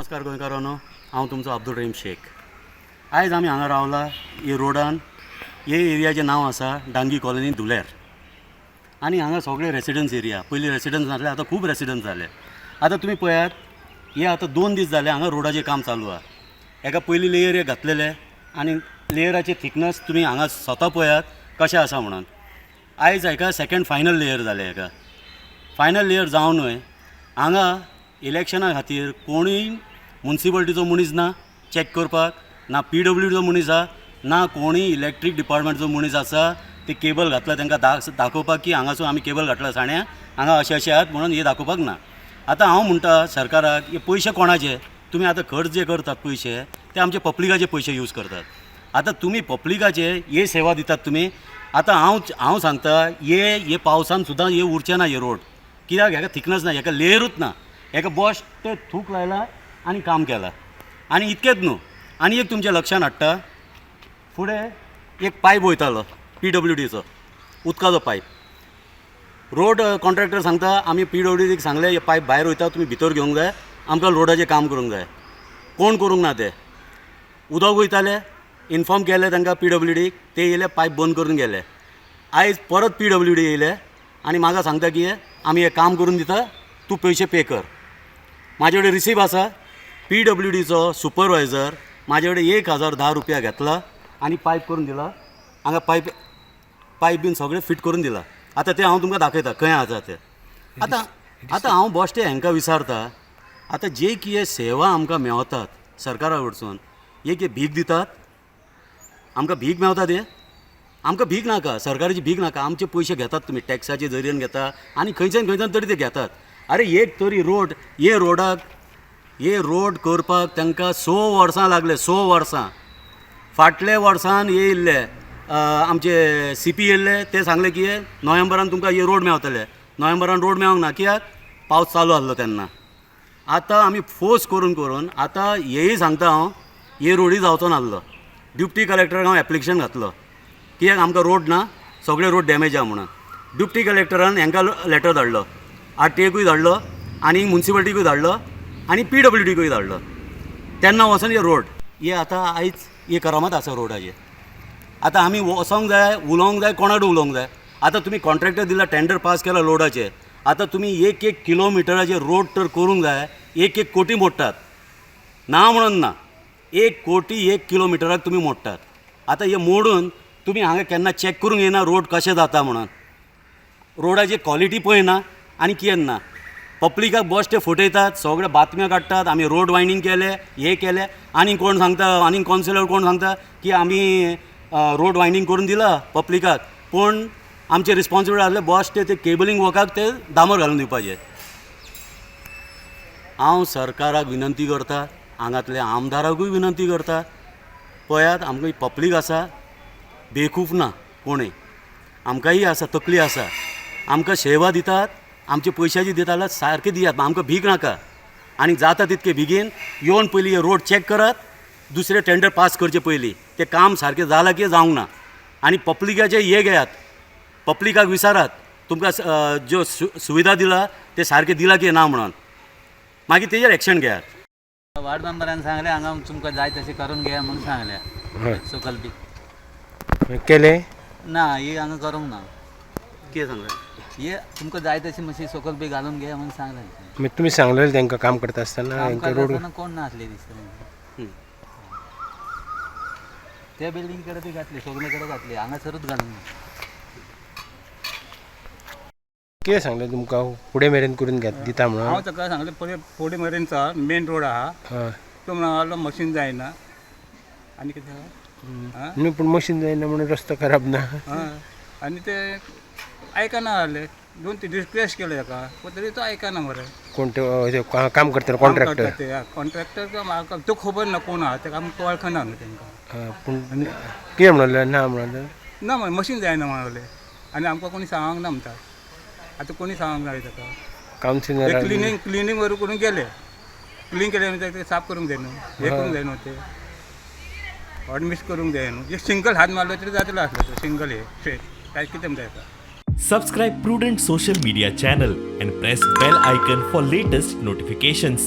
नमस्कार गोंयकारांनो, हांव तुमचो अब्दुल रहीम शेख. आयज आमी हांगा रावला हे रोडान. हे एरियाचें नांव आसा डांगी कॉलनी, धुलेर. आनी हांगा सगळे रेसिडन्स एरिया. पयलीं रेसिडन्स नासले, आतां खूब रेसिडन्स जाले. आतां तुमी पळयात, हे आतां 2 दीस जाले हांगा रोडाचें काम चालू आहा. एका पयलीं लेयर एक घातलेले आनी लेयराचे थिकनस तुमी हांगा स्वता पळयात कशें आसा म्हणून. आयज हाका सेकंड फायनल लेयर जालें. हाका फायनल लेयर जावनूय हांगा इलेक्शना खातीर कोणूय मुन्सिपालिटीचो मनीस ना चॅक करपाक, ना पीडब्ल्यूडीचो मनीस आहा, ना कोणूय इलेक्ट्रीक डिपार्टमेंटचो मनीस आसा. ते केबल घातला तांकां दाखोवपाक की हांगासून आमी केबल घातला साण्या हांगा अशें अशें आहात म्हणून हे दाखोवपाक ना. आतां हांव म्हणटा सरकाराक, हे पयशे कोणाचे? तुमी आतां खर्च जे करतात पयशे, ते आमचे पब्लिकाचे पयशे यूज करतात. आतां तुमी पब्लिकाचे हे सेवा दितात तुमी. आतां हांव सांगता, हे हे पावसान सुद्दां हे उरचें ना हे रोड. कित्याक? हेका थिकनस ना, हेका लेयरूच ना. हेका बश्ट थूक लायला आनी काम केलां. आनी इतकेंच न्हू, आनी एक तुमच्या लक्षान हाडटा, फुडें एक पायप वयतालो पीडब्ल्यूडीचो, उदकाचो पायप. रोड कॉन्ट्रॅक्टर सांगता, आमी पीडब्ल्यूडीक सांगलें, हे पायप भायर वयता, तुमी भितर घेवंक जाय, आमकां रोडाचें काम करूंक जाय. कोण करूंक ना तें. उदक वयतालें, इन्फॉर्म केलें तांकां पीडब्ल्यूडीक, ते येयले, पायप बंद करून गेले. आयज परत पीडब्ल्यूडी येयले आनी म्हाका सांगता की आमी हें काम करून दिता, तूं पयशे पे कर. म्हाजे कडेन रिसीप आसा. पीडब्ल्यूडीचो सुपरवायजर म्हाजे कडेन 1010 रुपया घेतला आनी पायप करून दिला. हांगा पायप पायप बीन सगळें फिट करून दिला. आतां तें हांव तुमकां दाखयता खंय आसा तें. आतां हांव बश्टें हांकां विचारता, आतां जे कितें सेवा आमकां मेवतात सरकारा कडसून, एक भीक दितात आमकां? भीक मेवता ते? आमकां भीक नाका, सरकाराची भीक नाका. आमचे पयशे घेतात तुमी, टॅक्साचे जरियन घेता आनी खंयच्यान खंयच्यान तरी ते घेतात. अरे, एक तरी रोड, हे रोडाक, हे रोड करपाक तांकां 6 वर्सां लागले, 6 वर्सां. फाटले वर्सान येयल्ले आमचे सीपी येयल्ले, ते सांगले की नोव्हेंबरान तुमकां हे रोड मेवतले. नोव्हेंबरान रोड मेवंक ना. कित्याक? पावस चालू आसलो तेन्ना. आतां आमी फोर्स करून करून आतां हेय सांगता हांव, हे रोडूय जावचो नासलो. ड्युप्टी कलेक्टराक हांव एप्लिकेशन घातलो, कित्याक आमकां रोड ना, सगळे रोड डॅमेज आहा म्हणून. ड्युप्टी कलेक्टरान हांकां लेटर धाडलो, आरटीएकूय धाडलो आनी मुन्सिपालिटीकूय धाडलो आनी पीडब्ल्यूडीकूय धाडलो. तेन्ना वचोन हे रोड हे आतां आयज हे करामत आसा रोडाचेर. आतां आमी वचोंक जाय, उलोवंक जाय, कोणा कडेन उलोवंक जाय? आतां तुमी कॉन्ट्रॅक्टर दिला, टेंडर पास केला रोडाचेर. आतां तुमी एक एक किलोमिटराचेर रोड तर करूंक जाय. एक एक कोटी मोडटात, ना म्हणून ना. 1 कोटी 1 किलोमिटराक तुमी मोडटात. आतां हे मोडून तुमी हांगा केन्ना चॅक करूंक येना रोड कशें जाता म्हणून? रोडाची क्वॉलिटी पळयना आनी कितें ना. पब्लिकाक बश्टे फटयतात, सगळे बातम्यो काडटात, आमी रोड वायंडींग केले, हे केले. आनी कोण सांगता, आनी कौन्सिलर कोण सांगता की आमी रोड वायंडींग करून दिला पब्लिकाक, पूण आमचे रिस्पॉन्सिबिलिटी आसले बश्टे ते केबलिंग वर्काक ते डांबर घालून दिवपाचे. हांव सरकाराक विनंती करता, हांगातल्या आमदाराकूय विनंती करता, पळयात, आमकां पब्लीक आसा, बेखूफ ना कोणूय. आमकांय आसा, तकली आसा. आमकां सेवा दितात, आमचे पयशाची दिता जाल्यार सारके दियात, आमकां भीक नाका. आनी जाता तितके बेगीन येवन पयलीं हे रोड चॅक करात. दुसरे टेंडर पास करचे पयलीं तें काम सारकें जालां की जावंक ना आनी पब्लिकाचें हे घेयात, पब्लिकाक विचारात, तुमकां ज्यो सुविधा दिला ते सारकें दिला की ना म्हणून. मागीर तेजेर एक्शन घेयात. वार्ड मेंबरान सांगलें, हांगा तुमकां जाय तशें करून घेया म्हणून सांगलें. सकल बी. केले? ना, ही हांगा करूंक ना. कितें सांगलें? हे तुमकां जाय तशें मातशी सकल बी घालून घेया म्हणून सांगलें. मागीर तुमी सांगलेलें तांकां काम करता आसतना? काम हांकां करता रोड आसतना कोण नासले दिसता. त्या बिल्डींग कडे बी घातली, सगळे कडेन घातली, हांगासरूच घालूंक ना. कितें सांगलें तुमकां, फुडें मेरेन करून घेत दिता म्हणून? हांव ताका सांगलें, पळय, फुडें मेरेनचा मेन रोड आहा. तो म्हणलो मशीन जायना आनी कितें आहा. न्हू, पूण मशीन जायना म्हणून रस्तो खराब ना. आं, आनी ते आयकना जाले. दोन तीन रिक्वेस्ट केले ताका, पूण तरी तो आयकना मरे. कोण ते काम करता कॉन्ट्रॅक्टर? कॉन्ट्रॅक्टर म्हाका तो खबर ना कोण आहा, ताका आमकां वळखना न्हू तांकां. पूण कितें म्हणलें, ना म्हणलें? ना मरे, मशीन जायना म्हणलें आनी आमकां कोणी सांगूंक ना म्हणटा. आतां कोणी सांगूंक ना ताका. कावन्सिलर. क्लिनींग क्लिनींग वर करून गेले. क्लीन केले म्हणजे ते साफ करूंक जाय न्हू, हे करूंक जाय न्हू, ते हॉट मिक्स करूंक जाय न्हू. एक सिंगल हात मारलो तरी जातलो आसलो तो सिंगल. हे काय कितें म्हणटा हेका? Subscribe Prudent Social Media channel and press bell icon for latest notifications.